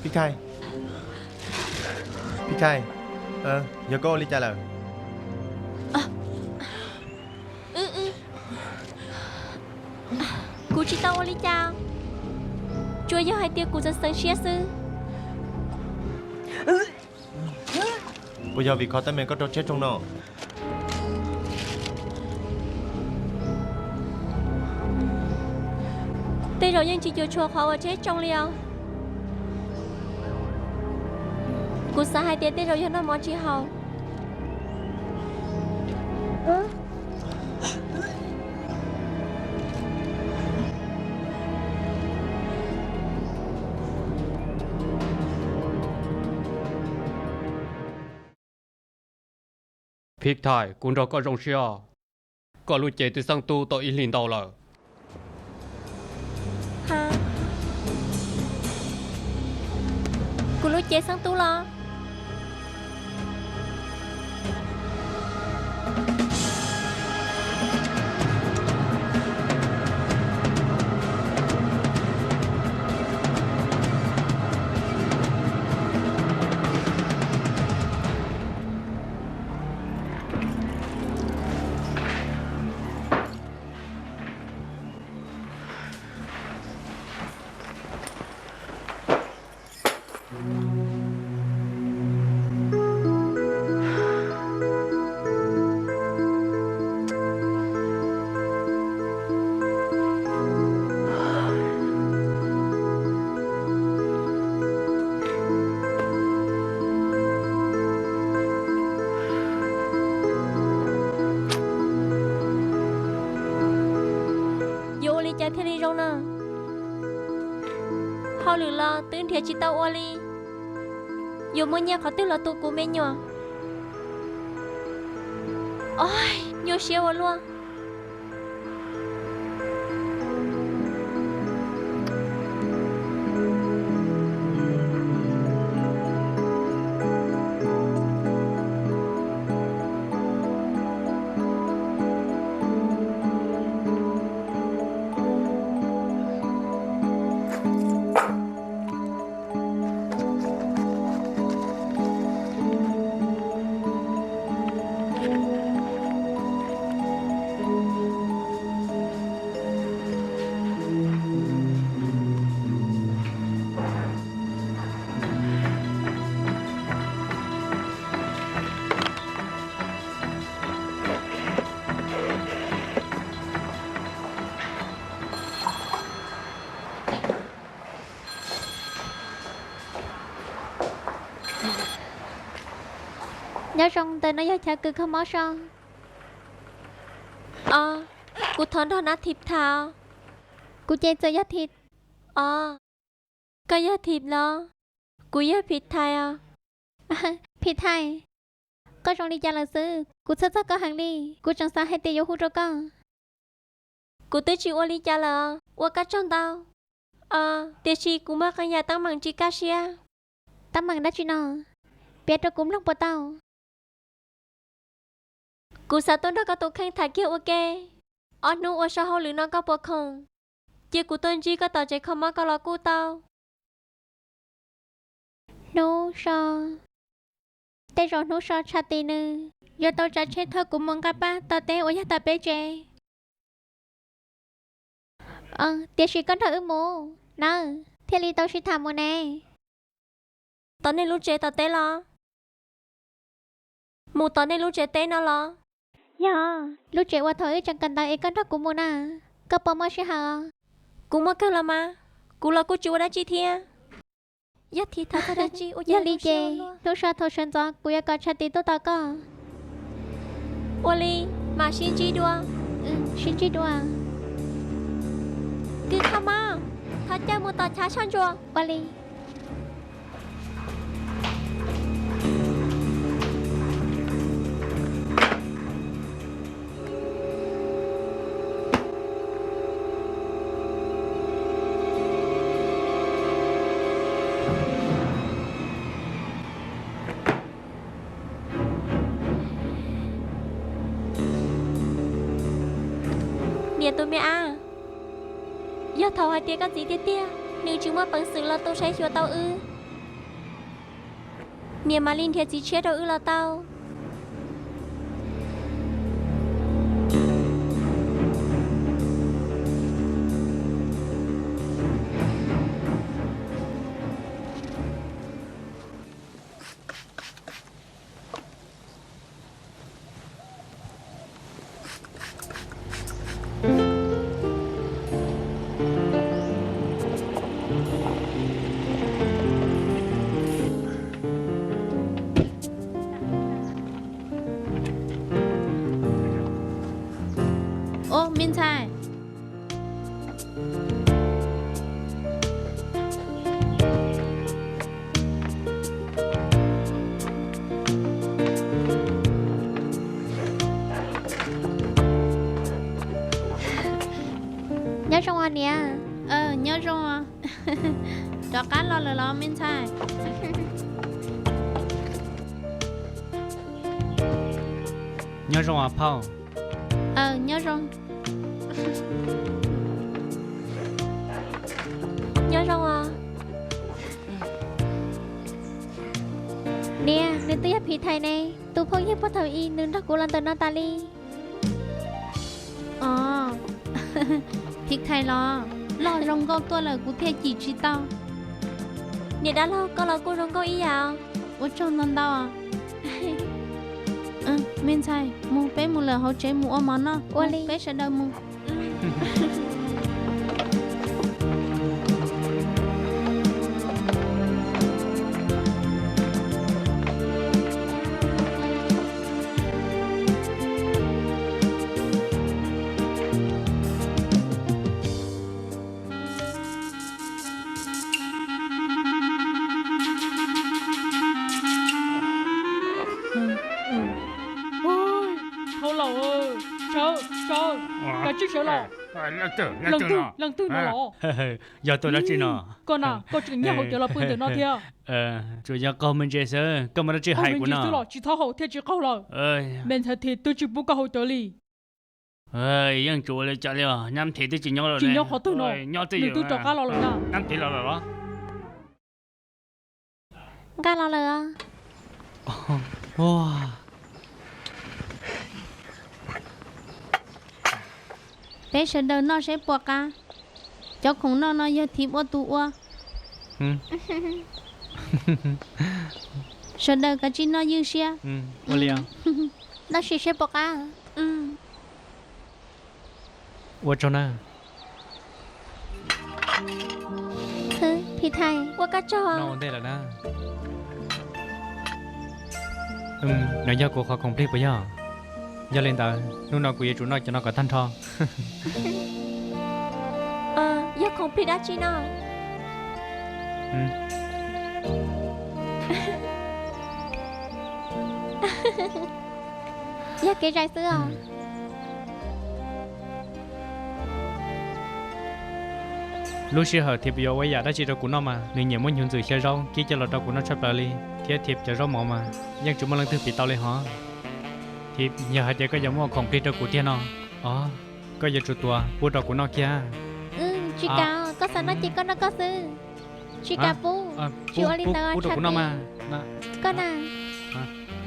Phi Thais, Phi Thais, yog koj ua li cas lawm? Kuv tsis tau ua li cas, tsuas yog hais tias kuv txawv txawv siab xwb. Puas yog vim kho teeb meem koj raug tsheb tsoo no? Tej zaum yeej tsis cuam tshuam qhov uas tsheb tsoo li os. Kuv xav hais tias tej zaum yog noj mov tsis haum. Phi Thais, kuv nrog koj zoo siab, koj lub cev twb xeeb tub tau ib hlis ntau lawm. Kuv lub cev xeeb tub los? Yuav ua li cas thiaj li zoo na? Hauj lwm los twb nrhiav tsis tau ua li, yuav muaj nyiaj qhov twg los tu kuv me nyuam? Os, nyuaj siab ua luaj. Nyob zoo, ntawm no yog chav kws kho mob so. Os, kuv thov nrog nav thim tham. Kuv ces txawm yog thim. Os, koj yog thim los? Kuv yog phim thais os. Phim thais, koj zoo li cas lawm xwb? Kuv txhawj txog koj heev li, kuv tseem xav hais tias yuav hu rau koj. Kuv twb tsis ua li cas lawm, ua koj tsaug ntau. Os, tiam sis kuv muaj qee yam teeb meem tsis kaj siab. Teeb meem dab tsi no? Piav rau kuv mloog puas tau? Kuv xav tuaj nrog koj tus kheej tham kiag ua ke. Ob hnub ua so hauj lwm no koj puas khoom? Cia kuv tuaj ntsib koj tom tsev kho mob koj los kuj tau. Hnub so? Tej zaum hnub so tshaj tim nws yuav tau tsav tsheb thauj kuv mus nqa pab tom teb uas yog tom peb tsev. Tiam sis koj nrog wb mus nawb, thiaj li tau sib tham mus ne. Tom nej lub tsev tom teb los? Mus tom nej lub tsev teb no los? Yog, lub tsev uas thaum wb tseem kawm ntawv es koj nrog kuv mus na. Koj puas muaj sij hawm? Kuv muaj kawg los mas, kuv los kuj tsis ua dab tsi thiab. Yog thim tham txog dab tsi ua, yog li ces hnub so thaum sawv ntxov kuv yuav kom tshaj tim tuaj tos koj. Ua li, mam sib ntsib dua. Sib ntsib dua. Kws kho mob, thov caw mus tom chav soj ntsuam. Ua li. Niam tus me ab, yog thaum hais tias koj txiv tiag tiag, nws tsis muaj peev xwm los tu saib xyuas tau wb. Niam mam li nrhiav txiv tshiab rau wb los tau. Ub, me ntxhais. Nyob zoo os niam. Nyob zoo os. Rov qab los lawm los me ntxhais? Nyob zoo os phauj. Nyob zoo. Nyob zoo os. Niam, nws twb yog Phim Thais ne, tus phooj ywg puag thaum ub nws nrog kuv los ntawm no tas li. Os, Phim Thais los? Loj zoo nkauj tuaj lawm kuv thiaj cim tsis tau. Niam dab laug, koj los kuj zoo nkauj ib yam. Ua tsaug ntau ntau. Me ntxhais, mus peb mus lawm hauv tsev mus ua mov noj. Ua li. Peb sawv daws mus. Thauj laus, sawv, sawv, kav tsij sawv los. Leej twg, leej twg no los? Yog tuaj dab tsi no? Koj na, koj tseem nyiag hauv cawv los pw ntawm no thiab? Tsuas yog qaug me ntsis xwb, koj muaj dab tsi hais kuv no? Xwb los tsis txhob haus thiaj tsis qaug lawm. Me ntxhais Thim twb tsis pub koj haus cawv li. Yeej tsis ua li cas li os, Nyab Thim twb tsis nyob lawm. Tsis nyob qhov twg no? Nws twb rov qab los lawm na. Nyab Thim los lawm los? Nqa los lawm os. Peb sawv daws noj seb puas qab. Cov khoom noj no yog Thim ua tus ua. Sawv daws kav tsij noj ywj siab. Noj sim seb puas qab. Ua tsaug na. Phim Thais, ua koj tsaug. Noj ua ntej lawm na. Nov yog kuv qhov khoom plig puas yog? Yog li ntawd hnub no kuv yuav tsum noj cov no kom tag nrho. Yog khoom plig dab tsi no? Yog kev zais xwb os. Lub sij hawm Thim yuav ua ib yam dab tsi rau kuv noj mas nws nyiam muab hnyuv ntxwm xyaw zaub kib coj los rau kuv noj tshaj plaws li, thiab Thim cov zaub mov mas yeej tsis muaj leej twg piv tau li hos. Thim, yog hais tias koj yuav muaj khoom plig rau kuv tiag no, os, koj yuav tsum tuav pub rau kuv noj kiag. Tsis kav, koj xav noj ces koj noj koj xwb. Tsis kav pub, tsis ua li ntawd. Pub rau kuv noj mas. Koj na,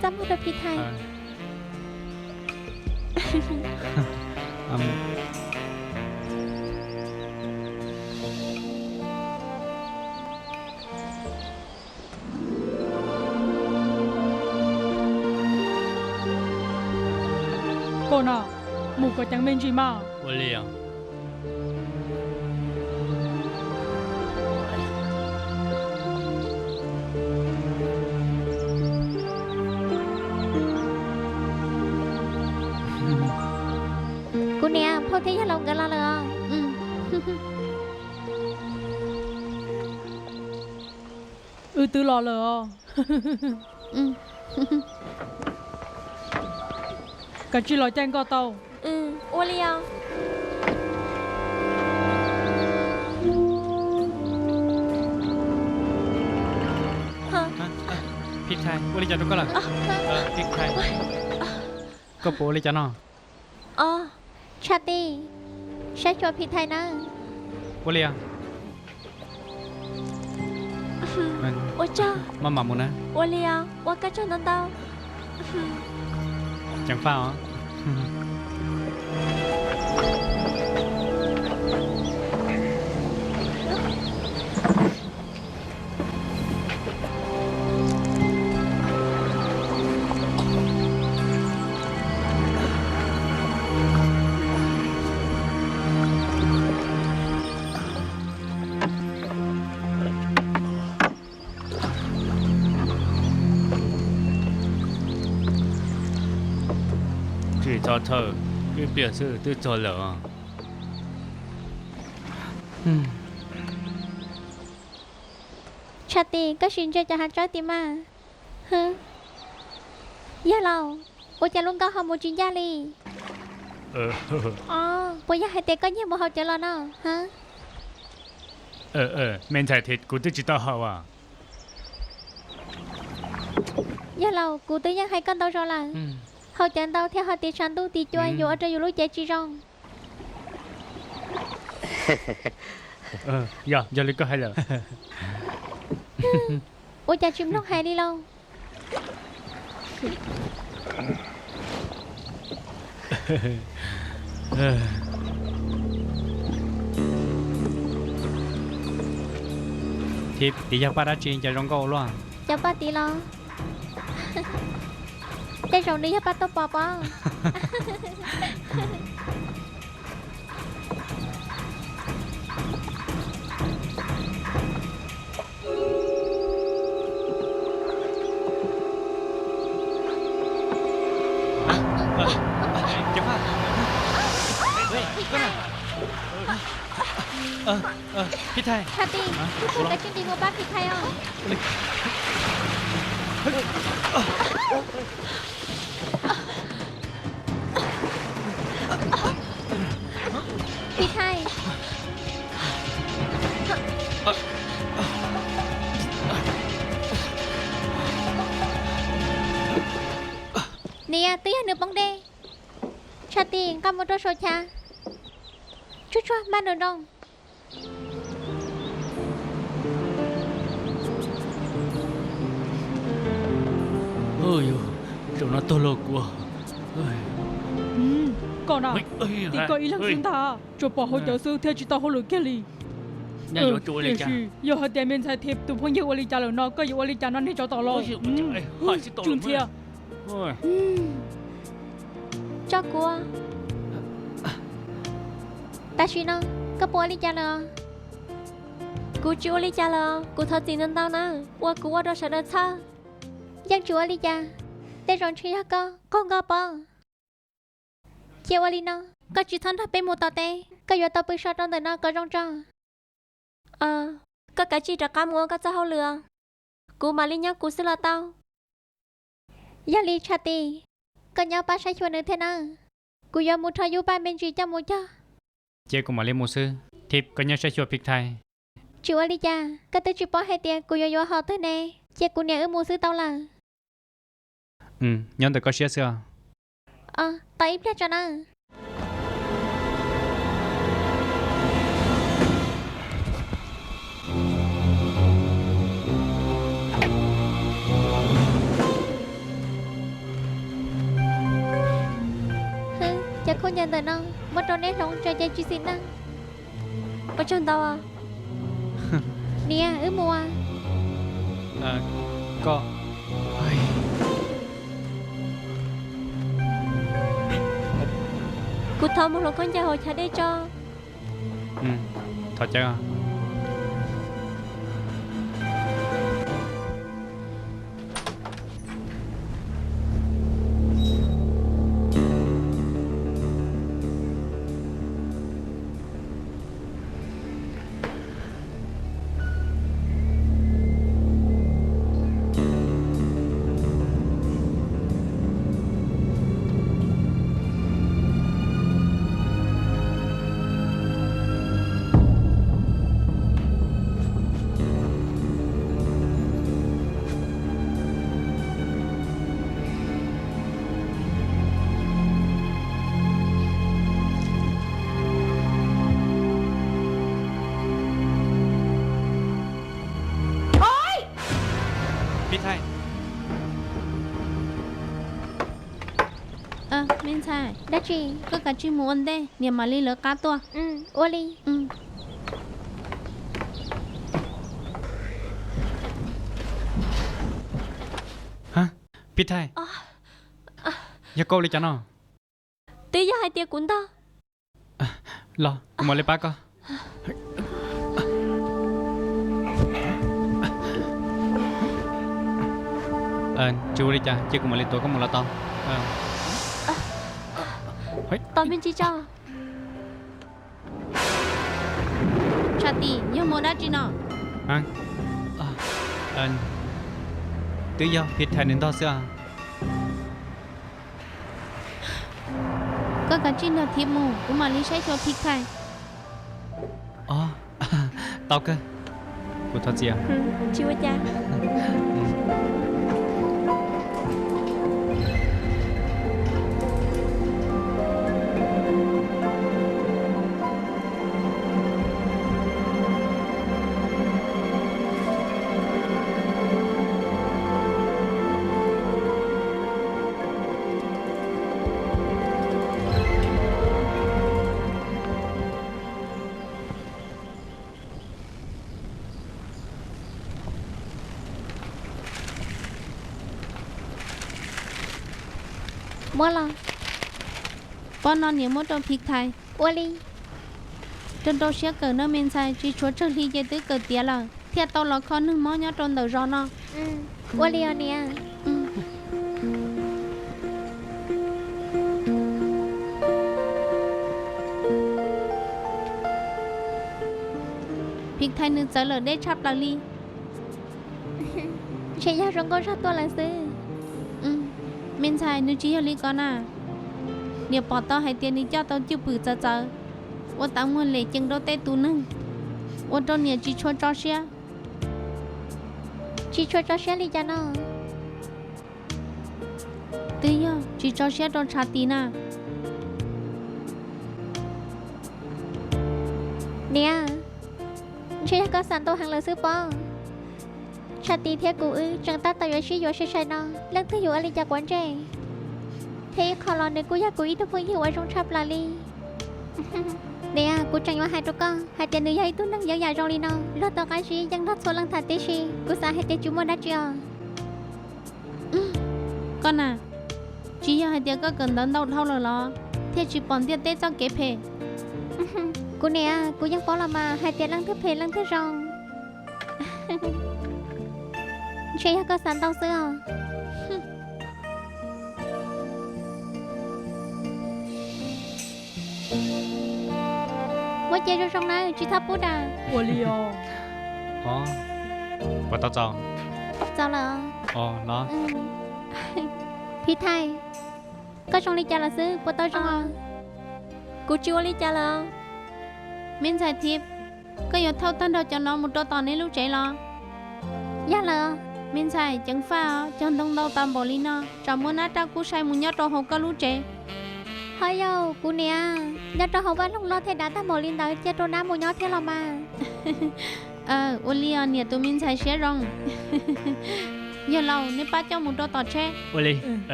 txaj muag rau Phim Thais. Koj na, mus kom ceev me ntsis mas. Ua li os. Kuv niam, phauj thiab yawg laus nkawd los lawm os. Wb twb los lawm os. Kav tsij los caij nkoj tau. Ua li os. Phim Thais, ua li cas rau koj lawm? Phim Thais, koj puas ua li cas no? Os, Tshav Tij, saib xyuas Phim Thais nawb. Ua li os. Ua tsaug. Maj mam mus na. Ua li os, ua koj tsaug ntau ntau. Ceev faj os. Tsis txhob txhawj, ib pliag xwb twb txog lawm. Tshav Tis, koj sim ntsia cov hav tsawb tim mas. Yawg laus, ua cas lub nkoj ho mus tsis ncaj li? Puas yog hais tias koj nyiag mus haus cawv los no? Me ntxhais Thib, kuv twb tsis tau haus as. Yawg laus, kuv twb yeej hais koj ntau zaus lawm, haus cawv ntau thiab ho tiv tshav ntuj tiv cua yuav ua rau yus lub cev tsis zoo. Yog, yog li koj hais lawm. Ua cas tsis mloog hais li lauj? Thib, tiv yog paj dab tsi cas zoo nkauj ua luaj? Cov paj tiv los? Tej zaum nws yog paj tuaj pov pob. Phij Thai, Tshav Tis, kuv thov koj tsis ntim mus pab Phij Thai os. Phij Thai. Niam, twb yog nws poob dej. Tshav Tis, nqa mus rau saum chav, tsuag tsuag npaj nws nroo. Zaum no tuag lauj kuv. Koj na, tim koj ib leeg xwb ntag, tsuas pom hauv cawv xwb thiaj tsis tau hauj lwm kiag li. Tiam sis yog hais tias me ntxhais Thib tus phooj ywg ua li cas lawm no, koj yuav ua li cas no nej tsov tom los? Tsw ntxhias. Tso kuv. Tam sim no koj puas ua li cas lawm? Kuv tsis ua li cas lawm, kuv thov txim ntau ntau na, uas kuv ua rau sawv daws txhawj. Yeej tsis ua li cas, tej zaum ntshe yog koj qaug nkoj pob. Cia ua li no, koj tsis txhob nrog peb mus tom teb, koj yuav tau pw so rau ntawm no kom zoo tso. Koj kav tsij rov qab mus ua koj txoj hauj lwm, kuv mam li nyob kuv xwb los tau. Yog li Tshav Tis, koj nyob pab saib xyuas nws thiab nawb. Kuv yuav mus rho yub paj me ntsis coj mus cog. Ces kuv mam li mus xwb. Thib, koj nyob saib xyuas Phij Thai. Tsis ua li cas, koj twb tsis paub hais tias kuv yuav yuav hom twg ne, ces kuv niam wb mus xwb tau lawm. Nyob ntawm koj siab xwb os. Tos ib pliag tso nawb. Cov khaub ncaws ntawm no muab rau neb hloov tsawg ces tsis xis neej. Ua tsaug ntau. Niam, wb mus. Koj, kuv thov mus hluas khaub ncaws hauv chav dej tso. Thov caw. Phij Thaij. Me ntxhais, dab tsi? Koj kav tsij mus ua ntej, niam mam li lawv qab tuaj. Ua li. Phij Thaij, yog koj ua li cas no? Twb yog hais tias kuv ntog. Los, kuv mam li pab koj. Tsis ua li cas, cia kuv mam li tuav koj mus los tau. Tos me ntsis tso. Tshav Tis, yog muaj dab tsi no? Twb yog Phij Thaij nws ntog xwb. Koj kav tsij nrog Thib mus, kuv mam li saib xyuas Phij Thaij. Tau kawg, kuv thov txim. Tsis ua cas. Muab los. Pob no niam muab rau Phij Thaij. Ua li. Rau rau siab kawm nawb me ntxhais, tsis tshuav tsawg hli ces twb kawm tiav lawm, thiaj tau los kho neeg mob nyob rau ntawm zos no. Ua li os niam. Phij Thaij nws txawv lawm deb tshaj plaws li. Ntshe yog zoo nkauj zog tuaj lawm xwb. Me ntxhais, nws tsis yog li ko na. Niam pom tau hais tias nws coj tau cwj pwm txawv txawv, ua tas muag lem cees rau tej tus neeg, ua rau niam tsis tshua tso siab. Tsis tshua tso siab li cas no? Twb yog tsis tso siab rau Tshav Tis na. Niam, ntshe yog koj xav ntau heev lawm xwb pob. Tshav Tis thiab kuv wb tseem tab tom yuav sib yuav sai sai no, leej twg yuav ua li cas quav ntsej. Thiab ib qho los nws kuj yog kuv ib tug phooj ywg uas zoo tshaj plaws li. Niam, kuv tseem yuav hais rau koj hais tias nws yog ib tug neeg yam zoo li no, luag tau qab zib yeej nrog txhua leej tham tib si. Kuv xav hais tias tsis muaj dab tsi os. Koj na, tsis yog hais tias koj kawm ntawv ntau dhau lawm los thiaj tsis pom ntiaj teb txoj kev phem? Kuv niam, kuv yeej paub los mas hais tias leej twg phem leej twg zoo. Ntshe yog koj xav ntau xwb os. Muab cia zoo zoo nawb, tsis txhob pub dam. Ua li os. Puas tau txaus? Txaus lawm. Los. Phij Thaij, koj zoo li cas lawm xwb, puas tau zoo os? Kuv tsis ua li cas lawm. Me ntxhais Thib, koj yuav thauj tag nrho cov no mus rau tom nej lub tsev los? Yog lawm. Me ntxhais, ceev faj os, cog ntoo ntau tas npaum li no, tsam muaj nab raj kub sai mus nyob rau hauv koj lub tsev. Ho yog kuv niam, nyob rau hauv vaj loog loj thiab dav tag npaum li ntawd cia rau nab mus nyob thiab los mas. Ua li os niam tus me ntxhais siab zoo. Yawg laus, neb pab coj mus rau tom tsheb. Ua li.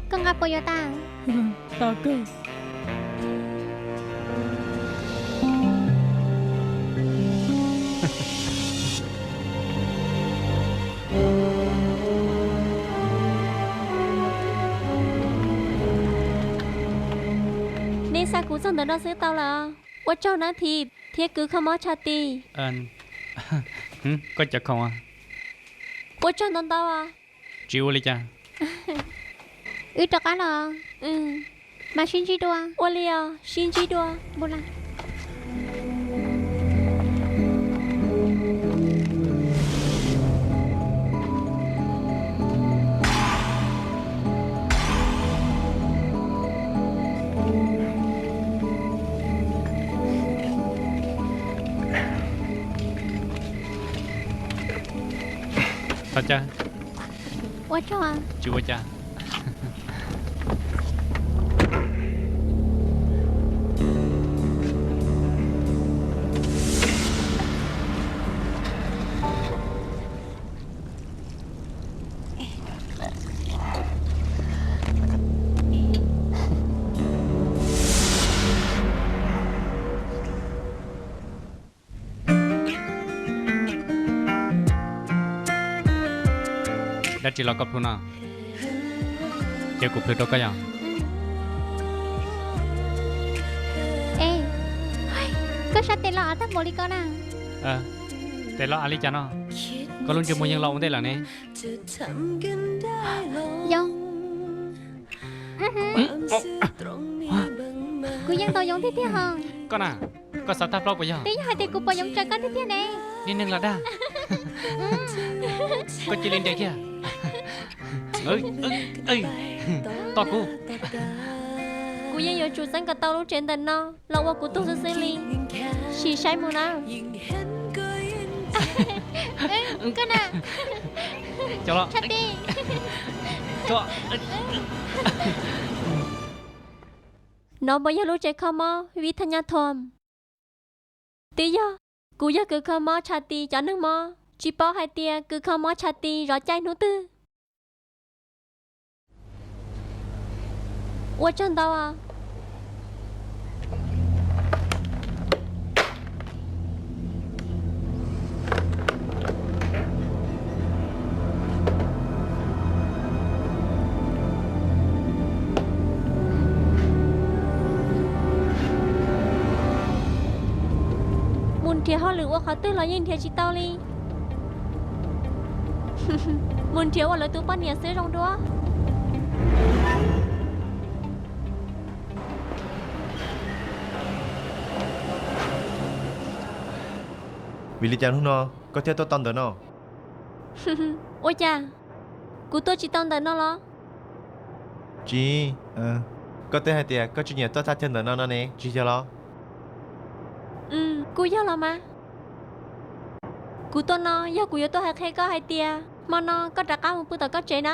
Koj nqa puas yuav tas? Tau kawg. Nej xa kuv txog ntawm no xwb tau lawm. Ua tsaug nawb Thib thiab kwv kho mob Tshav Tis. Koj cov khoom. Ua tsaug ntau ntau. Tsis ua li cas. Wb rov qab los. Mas sib ntsib dua. Ua li os, sib ntsib dua. Thov caw. Ua tsaug. Tsis ua cas. Koj tsis los koj plhws no, ces kuv plhws rau koj yog. Es, koj sab tes los av tag npaum li ko na? Tes los av li cas no? Koj lub ntsej muag yeej los ua ntej lawm ne. Yog. Kuv yeej tau yoov tiag tiag hos. Koj na, koj xav tag plaub puas yog? Twb yog hais tias kuv pom yoov tsawv koj tiag tiag ne. Niag neeg lam dag. Koj cia li nres kiag. Tos kuv. Kuv yeej yuav tsum txeeb kom tau lub tsev ntawm no los ua kuv tug xwb xwb li. Sim saib mus na. Koj na. Cov los. Tshaj tij. No puas yog lub tsev kho mob Vithanyathoom? Twb yog, kuv yog kws kho mob Tshaj Tis cov neeg mob, tsis paub hais tias kws kho mob Tshaj Tis zov caij hnub twg. Ua tsaug ntau os. Mus nrhiav hauj lwm ua qhov twg los yeej nrhiav tsis tau li. Mus nrhiav ua lawv tus poj niam xwb zoo dua. Vim li cas hnub no koj thiaj tuaj tau ntawm no? Ua cas, kuv tuaj tsis tau ntawm no los? Tsis, koj twb hais tias koj tsis nyiam tuaj thaj chaw ntawm no no ne, tsis yog los? Kuj yog los mas. Kuv tuaj no yog kuv yuav tuaj hais qhia koj hais tias hmo no koj rov qab mus pw tom koj tsev na,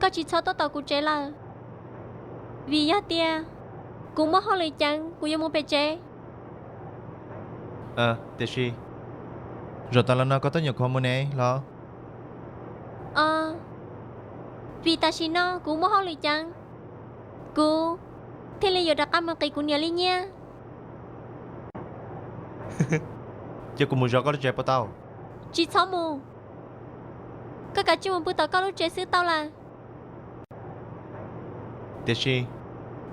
koj tsis txhob tuaj tom kuv tsev lawm. Vim yog tias kuv muaj hauj lwm ceev, kuv yuav mus pem tsev. Tiam sis, zaum tas los no koj tuaj nyuam qhuav mus ne los? Vim tam sim no kuv muaj hauj lwm ceev, kuv thiaj li yuav rov qab mus qiv kuv niam li nyiaj. Ces kuv mus zov koj lub tsev puas tau? Tsis txhob mus. Koj kav tsij mus pw tom koj lub tsev xwb tau lawm. Tiam sis,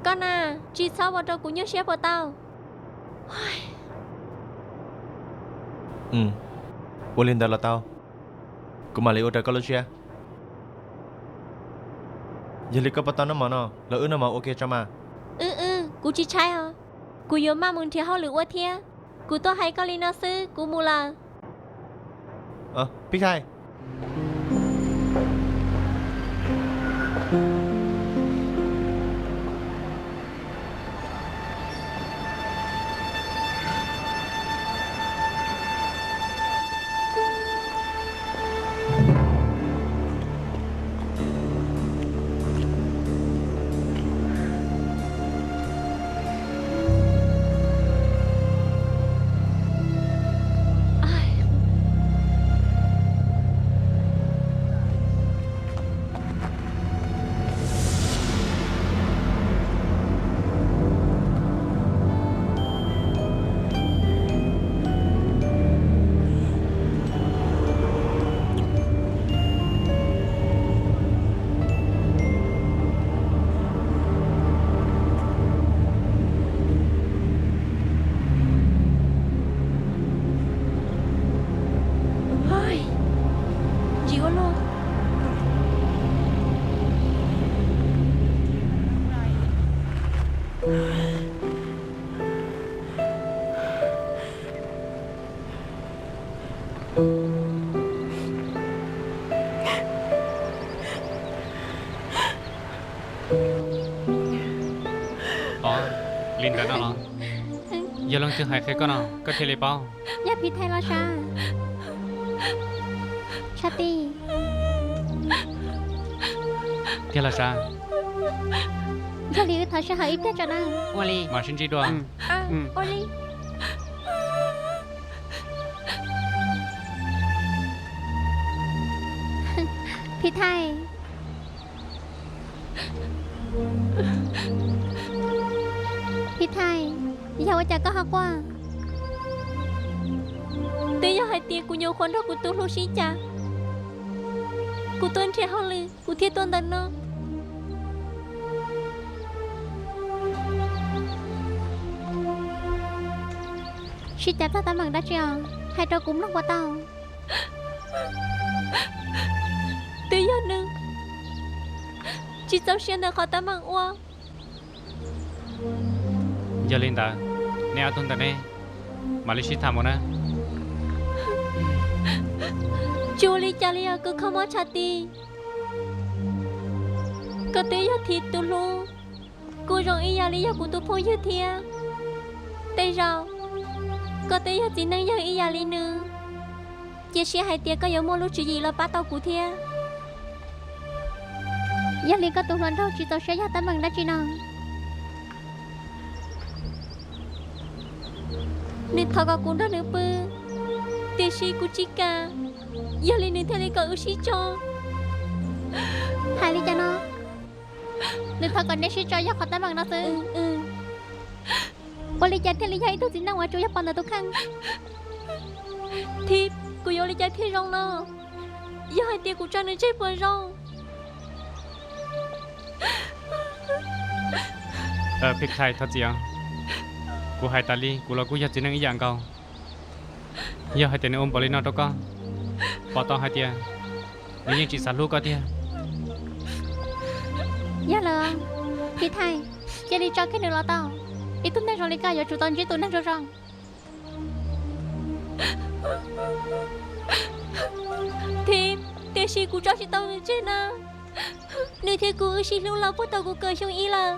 koj na, tsis txhob ua rau kuv nyuaj siab puas tau? Ua li ntawd los tau, kuv mam li ua raws koj lub siab. Yog li koj puas tau noj mov no los wb noj mov ua ke tso mas. Wb, kuv tsis tshaib os. Kuv yuav maj mus nrhiav hauj lwm ua thiab. Kuv tuaj hais koj li no xwb, kuv mus lawm. Pib Thaij. Ntsim ua luaj. Ov, li ntawd no los? Yog leej twg hais qhia koj no koj thiaj li paub? Yog Phim Thaij los sav. Tshaj Tij. Tiag los sav. Yog li wb thov sij hawm ib pliag tso na. Ua li. Mam sib ntsib dua. Ua li. Phim Thaij. Phim Thaij, yog ua cas koj ho quaj? Twb yog hais tias kuv nyuam qhuav nrog kuv tus hlub sib cav. Kuv tuaj nrhiav hauj lwm kuv thiaj tuaj ntawm no. Sib cav txog teeb meem dab tsi os? Hais rau kuv mloog puas tau? Twb yog nws tsis txaus siab ntawm qhov teeb meem ua. Yog li ntawd, nej ob tug ntawm nej mam li sib tham mus na. Tsis ua li cas li os kwv Kho Mob Tshav Tis. Koj twb yog Thiv tus hlub, kuj zoo ib yam li yog kuv tus phooj ywg thiab. Tej zaum koj twb yog txiv neej yawg ib yam li nws, cia siab hais tias koj yuav muaj lub tswv yim los pab tau kuv thiab. Yog li koj tus hluas nraug tsis txaus siab yog teeb meem dab tsi no? Nws thov kom kuv nrog nws pw, tiam sis kuv tsis kam, yog li nws thiaj li kom wb sib tso. Hais li cas no? Nws thov kom nej sib tso yog qhov teeb meem no xwb? Ua li cas thiaj li yog ib tug txiv neej uas tsuas yog pom ntawm tus kheej? Thiv, kuv yuav ua li cas thiaj zoo no? Yog hais tias kuv tso nws tseg puas zoo? Phij Thais, thov txim os. Kuv hais tas li, kuv los kuj yog txiv neej ib yam nkaus. Yog hais tias nws ua npaum li no rau koj, pom tau hais tias nws yeej tsis xav hlub koj tiag. Yog lawm, Phij Thais, cia li tso kiag nws los tau. Ib tug neeg zoo li koj yuav tsum tau ntsib tus neeg zoo zoo. Thiv, tiam sis kuv tso tsis tau nws tseg na. Nws thiab kuv wb sib hlub los puag thaum kuv kaum xyoo ib lawm.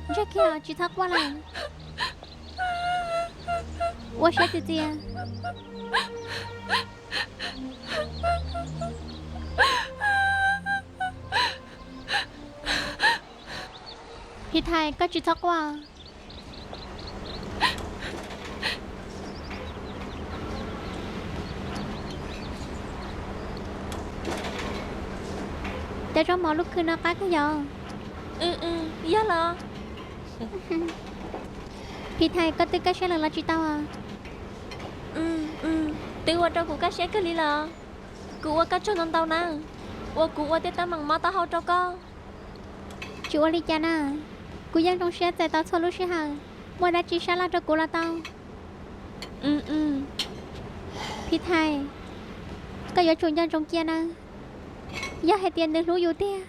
Ntsej kiag, tsis txhob quaj lawm. Ua siab txias txias. Phij Thais, koj tsis txhob quaj. Cov zaub mov lub khw no qab kawg yog? Yog los. Phij Thais, koj twb kaj siab lawm los tsis tau? Twb ua rau kuv kaj siab kawg li lawm. Kuv ua koj tsaug ntau ntau na, uas kuv ua tej teeb meem mob taub hau rau koj. Tsis ua li cas na, kuv yeej zoo siab txais tau txhua lub sij hawm, muaj dab tsi sab laj rau kuv los tau. Phij Thais, koj yuav tsum nco ntsoov cia nawb. Yog hais tias nws hlub yus tiag,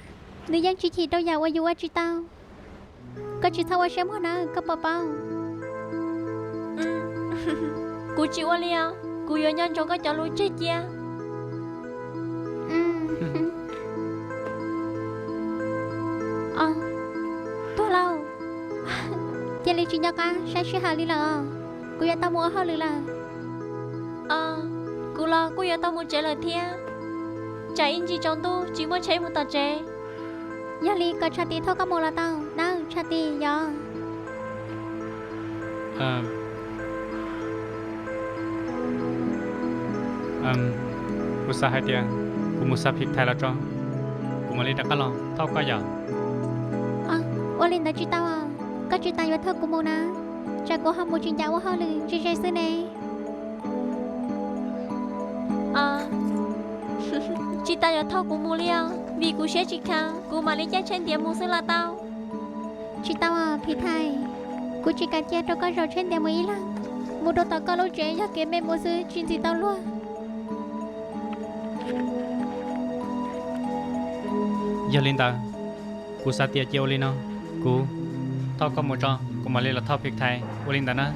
nws yeej tsis chim rau yam uas yus ua tsis tau. Koj tsis txhob ua siab muag nawb, koj puas paub? Kuv tsis ua li os, kuv yuav nco ntsoov koj cov lus tseg cia. Tuag lauj, cia li tsis nco qab saib sij hawm li lawm os, kuv yuav tau mus ua hauj lwm lawm. Kuv los kuj yuav tau mus tsev lawm thiab, tsam ib ntsis tsaus ntuj tsis muaj tsheb mus tom tsev. Yog li kom Tshav Tis thauj koj mus los tau nawb Tshav Tis yog. Kuv xav hais tias kuv mus xa Phij Thais los tso, kuv mam li rov qab los thauj koj yom. Ua li ntawd tsis tau, koj tsis tas yuav thauj kuv mus na, tsam kuv ho mus tsis ncav ua hauj lwm ze ze xwb ne. Tsis tas yuav thauj kuv mus li os, vim kuv siab tsis kheev kuv mam li caij tsheb ntiav mus xwb los tau. Tsis tau Phij Thais, kuv tsis kam cia rau koj zaum tsheb ntiav mus ib leeg, mus rau tom koj lub tsev yog kev me mus xwb tsis ntxim tau luag. Yog li ntawd, kuv xav tias cia ua li no, kuv thauj koj mus tso, kuv mam li los thauj Phij Thais, ua li ntawd na.